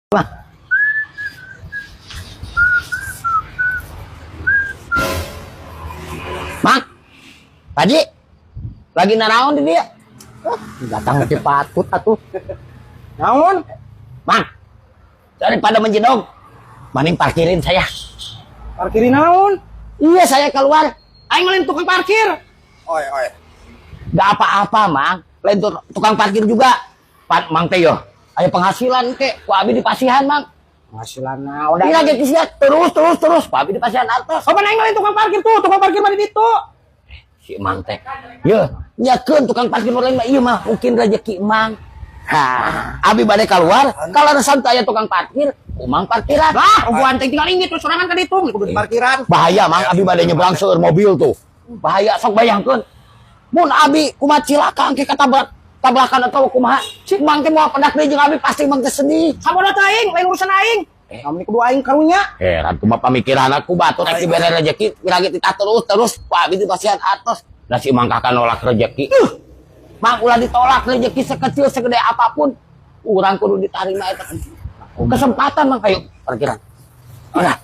Mang. Mang. Pak Haji. Lagi naraon di dia. Datang ke patut atuh. Naon? Mang. Daripada menjedog, mending parkirin saya. Parkirin naon? Iya, saya keluar. Aing lain tukang parkir. Oi, oi. Gak apa-apa, Mang. Lain tukang parkir juga. Pak Mang teh yo. Aya penghasilan ke, ku abi dipasihan, Mang. Penghasilan naon? Iya, gitu sih. Terus, terus, terus. Ku abi dipasihan artos. Kapan aing lain tukang parkir tuh? Tukang parkir mah di ditu. Si Mang teh. Ye, nyakeun tukang parkir nu lain mah ieu mah mungkin rezeki Mang. Hah, abi bade keluar, kalau santai aya tukang parkir, umang parkiran. Lah, gua teh tinggal inggit terus sorangan ka ditu, kudu di parkiran. Bahaya, Mang, abi bade nyebrang seueur mobil tuh. Bahaya, sok bayangkeun. Mun abi kumaha cilaka engke katabrak tabrakan atau kumaha, si Mang teh moal pedak deui jeung abi, pasti Mang teh sedih. Sabodo teh aing, lain urusan aing. Kamu kudu aing karunya. Heran kumaha pamikiran aku batur rek dibere rezeki, lagi titah terus terus ku abi dipasihan atos. Lah si Mang kakak nolak rezeki. Mang ulah ditolak rezeki sekecil segede apapun, urang kudu ditarima eta. Kesempatan Mang, ayo parkiran. Ulah.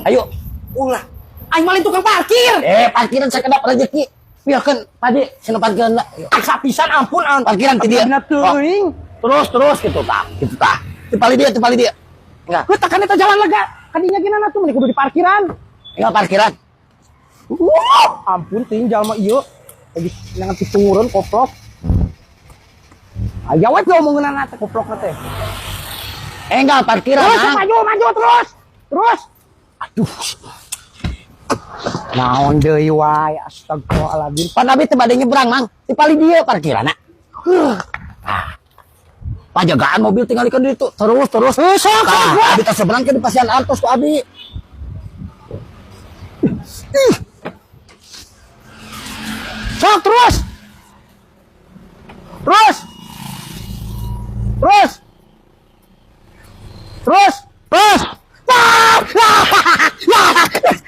Ayo. Ulah. Aing mah lain tukang parkir. Parkiran sakedap rezeki. Biarkan Pak Di, sinu parkiran lah. Ayo. Aksa pisan ampun an. Parkiran ti dia. Abdi teuing. Terus terus gitu tah, gitu tah. Tipali dia, tipali dia. Enggak. Heuh, tekan eta jalan lega. Kadinya gimana tuh meni kudu di parkiran. Enggak parkiran. Wuh, ampun teuing jalma ieu. Lagi nangan turun koplok. Aya we omongeunana teh koplok teh. Enggak parkiran. Terus Mang. maju maju terus. Terus. Aduh. Naon deui wae astagfirullahaladzim. Pan abi teh bade nyebrang, Mang. Tipali dia parkiran. Ah. Pajagaan mobil tinggal di ditu. Terus terus. Sok, sok, Tah, sok. abi teh seberang ke di pasihan artos ku abi. Sok terus. Terus. Terus. Terus. Terus. Wah! Wah! Wah! Wah!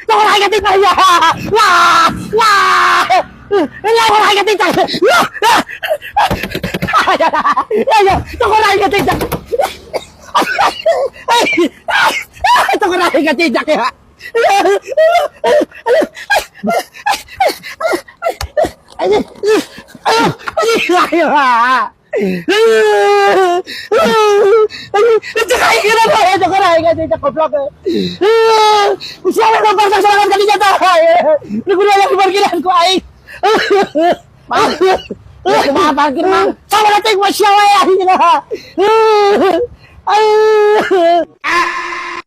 Wah! Wah! Wah! Wah! Ya, ya. Mang. Ya, kumaha parkir, Mang? Sama nanti gua siapa ya?